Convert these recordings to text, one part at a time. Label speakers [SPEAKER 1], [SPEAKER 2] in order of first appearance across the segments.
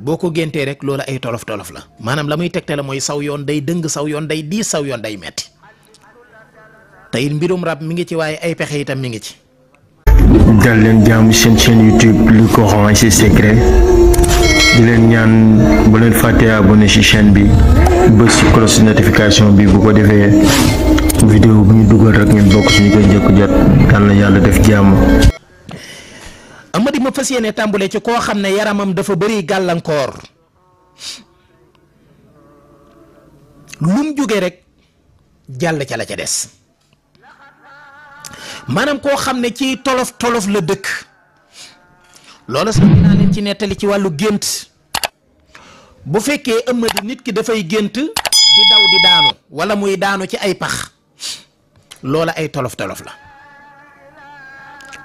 [SPEAKER 1] boko genté rek loola ay tolof tolof la manam lamuy tekté la moy saw yoon day deung saw yoon day di saw yoon day metti tay mbirum rab mi ngi ci waye ay pexé itam mi ngi ci.
[SPEAKER 2] dal leen jaamu seen chaîne YouTube Lu Coran et ses secrets di leen ñaan bu leen fàtte abonné ci chaîne bi bës ci cloche notification bi bu ko defee vidéo bu ñu dugal rek ngeen bokk suñu koy njëkk jot kan la yàlla def jàmm.
[SPEAKER 1] Amady ma fas yéene tàmbale ci koo xam ne yaramam dafa bëri gàllankoor lum jóge rek jàll ca la ca des maanaam koo xam ne ci tolof tolof la dëkk loolu sax dinaa leen ci nettali ci wàllu gént bu fekkee Amady nit ki dafay gént di daw di daanu wala muy daanu ci ay pax loola ay tolof tolof la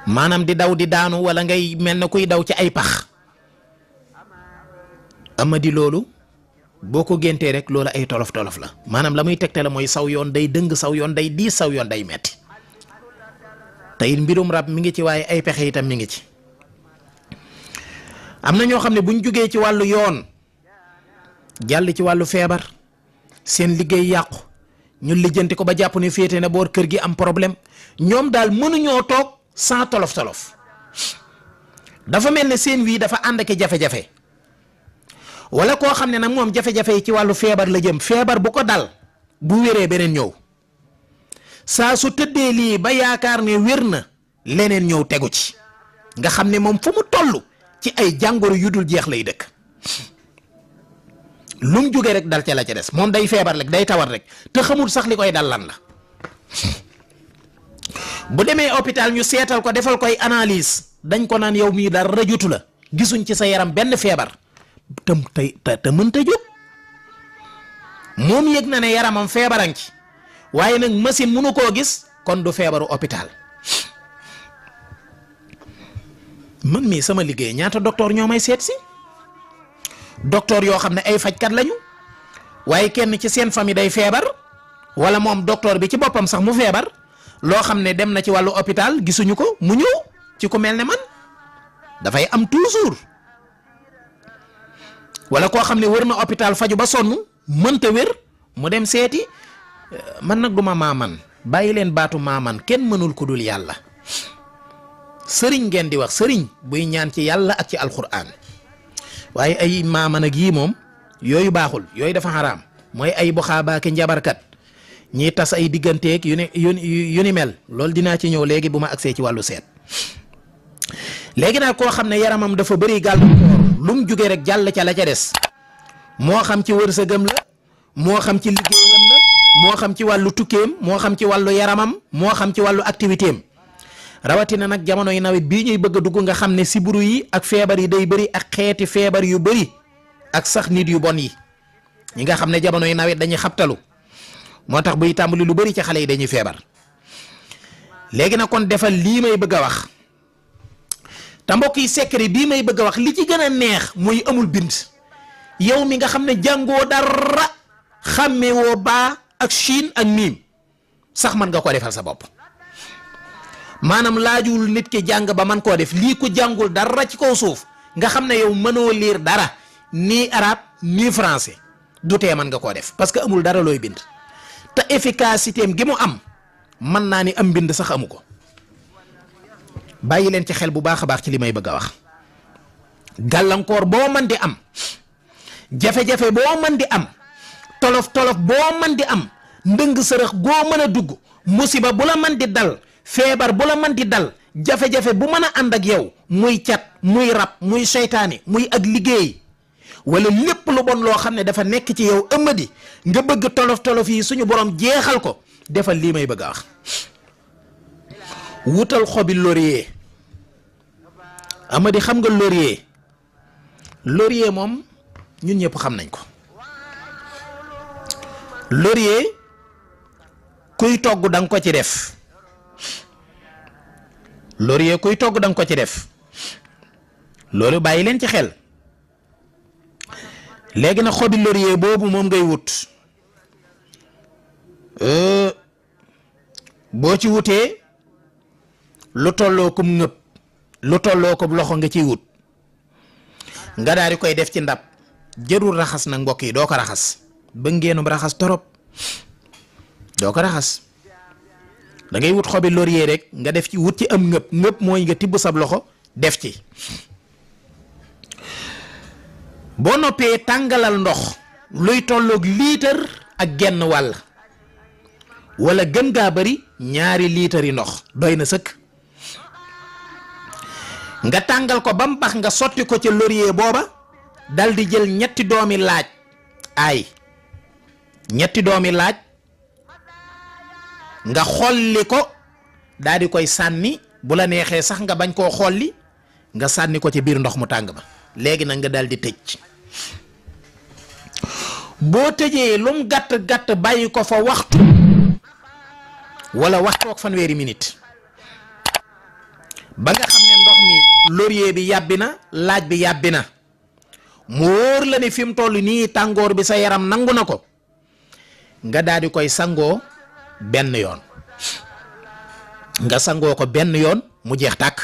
[SPEAKER 1] maanaam di daw di daanu wala ngay mel na kuy daw ci ay pax Amady loolu boo ko géntee rek loola ay tolof tolof la maanaam la muy tegte la mooy saw yoon day dëng saw yoon day diis saw yoon day metti tey mbirum rab mi ngi ci waaye ay pexe itam mi ngi ci. am na ñoo xam ne buñ jógee ci wàllu yoon jàll ci wàllu feebar seen liggéey yàqu ñu lijjanti ko ba jàpp ne féete na boor kër gi am problème ñoom daal mënuñoo toog sans tolof tolof dafa mel ne seen wii dafa ànd ak jafe-jafe wala koo xam ne nag moom jafe-jafe yi ci wàllu feebar la jëm feebar bu ko dal bu wéree beneen ñëw saa su tëddee lii ba yaakaar ne wér na leneen ñëw tegu ci nga xam ne moom fu mu toll ci ay jàngoro yu dul jeex lay dëkk lu mu jógee rek dal ca la ca des moom day feebar rek day tawat rek te xamul sax li koy dal lan la bu demee hôpital ñu seetal ko defal koy analyse dañ ko naan yow mii dara jotu la gisuñ ci sa yaram benn feebar te mënta jóg moom yëg na ne yaramam feebaran ci waaye nag machine mënu koo gis kon du feebaru hôpital. man mii sama liggéey ñaata docteur ñoo may seet si docteur yoo xam ne ay fajkat lañu waaye kenn ci seen famille day feebar wala moom docteur bi ci boppam sax mu feebar loo xam ne dem na ci wàllu hôpital gisuñu ko mu ñëw ci ku mel ne man dafay am toujours wala koo xam ne wër na hôpital faju ba sonn mënta wér mu dem seeti man nag duma maaman bàyyi leen baatu maaman kenn mënul ku dul yàlla. sëriñ ngeen di wax sëriñ buy ñaan ci yàlla ak ci alquran waaye ay maaman ak yii moom yooyu baaxul yooyu dafa xaraam mooy ay buxaabaake njabarkat ñiy tas ay digganteeg yu ni mel loolu dinaa ci ñëw léegi bu ma agsee ci wàllu seet. léegi nag koo xam ne yaramam dafa bëri gàllankoor lu mu jóge rek jàll ca la ca des moo xam ci wërsëgam la moo xam ci liggéeyam la moo xam ci wàllu tukkeem moo xam ci wàllu yaramam moo xam ci wàllu activité am rawatina nag jamono yi nawet bii ñuy bëgg a dugg nga xam ne siburu yi ak feebar yi day bëri ak xeeti feebar yu bëri ak sax nit yu bon yi ñi nga xam ne jamono yi nawet dañuy xabtalu moo tax buy tàmbali lu bëri ci xale yi dañuy feebar. léegi nag kon defal lii may bëgg a wax te mbokk yi secret bii may bëgg a wax li ci gën a neex mooy amul bind yow mi nga xam ne jàngoo dara xàmmewoo baa ak Chine ak miim sax mën nga ko defal sa bopp. maanaam laajul nit ki jàng ba man koo def lii ko jàngul dara ci kaw suuf nga xam ne yow mënoo lire dara ni arabe ni français du tee mën nga koo def parce que amul dara looy bind te efficacité am gi mu am mën naa ni am bind sax amu ko. bàyyi leen ci xel bu baax a baax ci li may bëgg a wax gàllankoor boo mën di am jafe-jafe boo mën di am tolof tolof boo mën di am ndëng sërëx goo mën a dugg musiba bu la mën di dal feebar bu la mën di dal jafe-jafe bu mën a ànd ak yow muy cat muy rab muy seytaane muy ak liggéey wala lépp lu bon loo xam ne dafa nekk ci yow Amady nga bëgg tolof tolof yi suñu borom jeexal ko defal lii may bëgg a wax. wutal xobi laurier Amady xam nga laurier moom ñun ñëpp xam nañ ko laurier kuy togg danga ko ci def. laurier kuy togg danga ko ci def loolu bàyyi leen ci xel léegi nag xobi laurier boobu moom ngay wut boo ci wutee lu tolloo ko ngëb lu tolloo ko loxo nga ciy wut nga daal di koy def ci ndab jërul raxas nag mbokk yi doo ko raxas ba ngeenum raxas torop doo ko raxas da ngay wut xobi laurier rek nga def ci wut ci am ngëpp mooy nga tibb sab loxo def ci boo noppee tàngalal ndox luy tolloog liitar ak genn wàll wala gën gaa bari 2 liitar yi ndox doy na sëkk nga tàngal ko ba mu bax nga sotti ko ca laurier booba dal di jël 3 doomi laaj ay 3 doomi laaj nga xolli ko daal di koy sànni bu la neexee sax nga bañ koo xolli nga sànni ko ci biir ndox mu tàng ba léegi nag nga daal di tëj boo tëjee lum gàtt bàyyi ko fa waxtu wala waxtu ak fanweeri minute ba nga xam ne ndox mi laurier bi yàbbi na laaj bi yàbbi na mu wóor la ne fi mu toll nii tàngoor bi sa yaram nangu na ko nga daal di koy sangoo benn yoon nga sangoo ko benn yoon mu jeex tàkk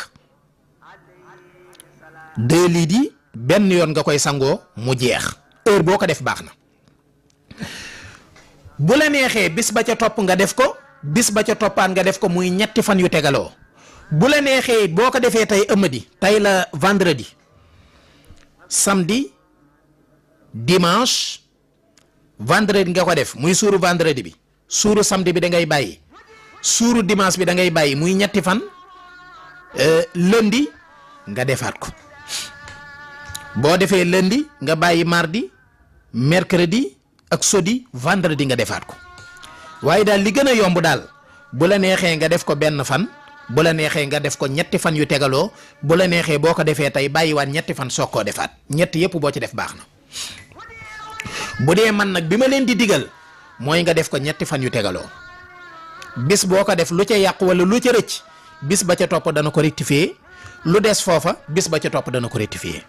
[SPEAKER 1] 2 litres yi benn yoon nga koy sangoo mu jeex heure boo ko def baax na bu la neexee bis ba ca topp nga def ko bis ba ca toppaan nga def ko muy 3 fan yu tegaloo bu la neexee boo ko defee tey ëmmadi tey la vendredi samedi dimanche vendredi nga ko def muy suuru vendredi bi suuru samedi bi da ngay bàyyi suuru dimanche bi da ngay bàyyi muy 3 fan lundi nga defaat ko boo defee lundi nga bàyyi mardi mercredi ak jeudi vendredi nga defaat ko waaye daal li gën a yomb daal bu la neexee nga def ko benn fan bu la neexee nga def ko 3 fan yu tegaloo bu la neexee boo ko defee tey bàyyiwaat 3 fan soog koo defaat 3 yëpp boo ci def baax na bu dee man nag bi ma leen di digal mooy nga def ko 3 fan yu tegaloo bis boo ko def lu ca yàqu wala lu ca rëcc bis ba ca topp dana ko rectifier lu des foofa bis ba ca topp dana ko rectifier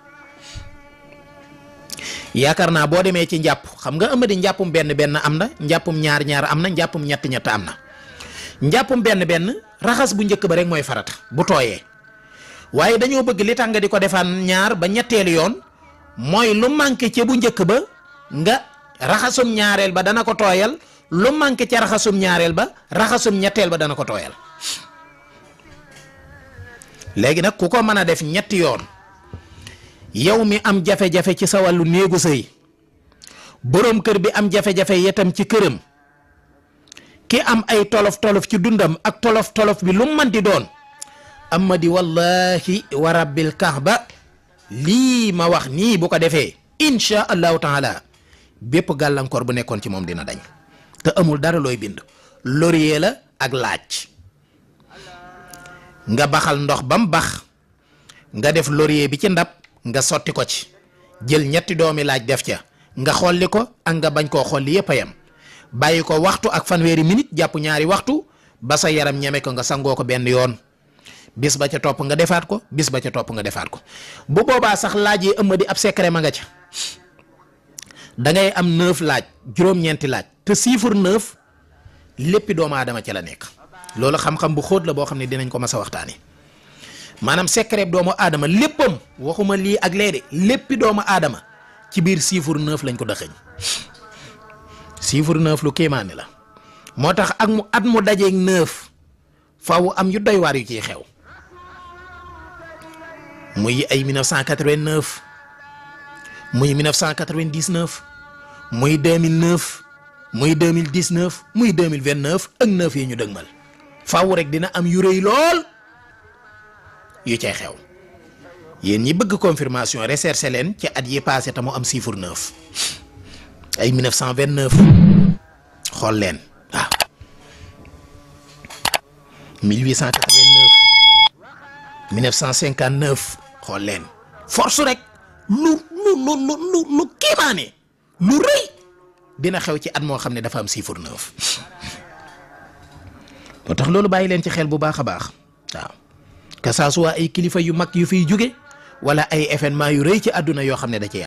[SPEAKER 1] yaakaar naa boo demee ci njàpp xam nga ëmadi njàppum benn am na njàppum ñaar am na njàppum ñett am na njàppum benn raxas bu njëkk ba rek mooy farata bu tooyee waaye dañoo bëgg li tax nga di ko defaan 2 ba 3 yoon mooy lu manqué ca bu njëkk ba nga raxasum ñaareel ba dana ko tooyal lu manqué ca raxasum ñaareel ba raxasum ñetteel ba dana ko tooyal léegi nag ku ko mën a def 3 yoon yow mi am jafe-jafe ci sa wàllu néegu sëy boroom kër bi am jafe-jafe yetam ci këram ki am ay tolof-tolof ci dundam ak tolof-tolof bi lu man di doon amma di wallahi wa rabbil kaaba lii ma wax nii bu ko defee insha allahu taala bépp gàllankoor bu nekkoon ci moom dina dañ te amul dara looy bind laurier la ak laaj nga baxal ndox ba mu bax nga def laurier bi ci ndab nga sotti ko ci jël 3 doomi laaj def ca nga xolli ko ak nga bañ koo xolli yépp a yem bàyyi ko waxtu ak fanweeri minute jàpp 2 waxtu ba sa yaram ñeme ko nga sangoo ko benn yoon bis ba ca topp nga defaat ko bis ba ca topp nga defaat ko bu boobaa sax laaj yi ëmma di ab secret ma nga ca da ngay am 9 laaj juróom-ñeenti laaj te chiffre 9 léppi doomu aadama ca la nekk loolu xam-xam bu xóot la boo xam ne dinañ ko mas a waxtaani maanaam secret doomu aadama léppam waxuma lii ak lee de léppi doomu aadama ci biir chiffre 9 lañ ko dëxëñ chiffre 9 lu kéemaane la moo tax ak mu at mu dajeeg 9 faaw am yu doy waar yu ciy xew muy ay 1989 muy 1999 muy 2009 muy 2019 muy 2029 ak 9 yi ñu dëgmal faaw rek dina am yu rëy lool yu cay xew yéen ñi bëgg confirmation recherché leen ci at yi passé te mu am chiffre 9 ay 1929 xool leen waaw 1889 1959 xool leen force rek lu kéemaane lu rëy dina xew ci at moo xam ne dafa am chiffre 9 moo tax loolu bàyyi leen ci xel bu baax a baax waaw que ça soit ay kilifa yu mag yu fiy jóge wala ay événement yu rëy ci àdduna yoo xam ne da ci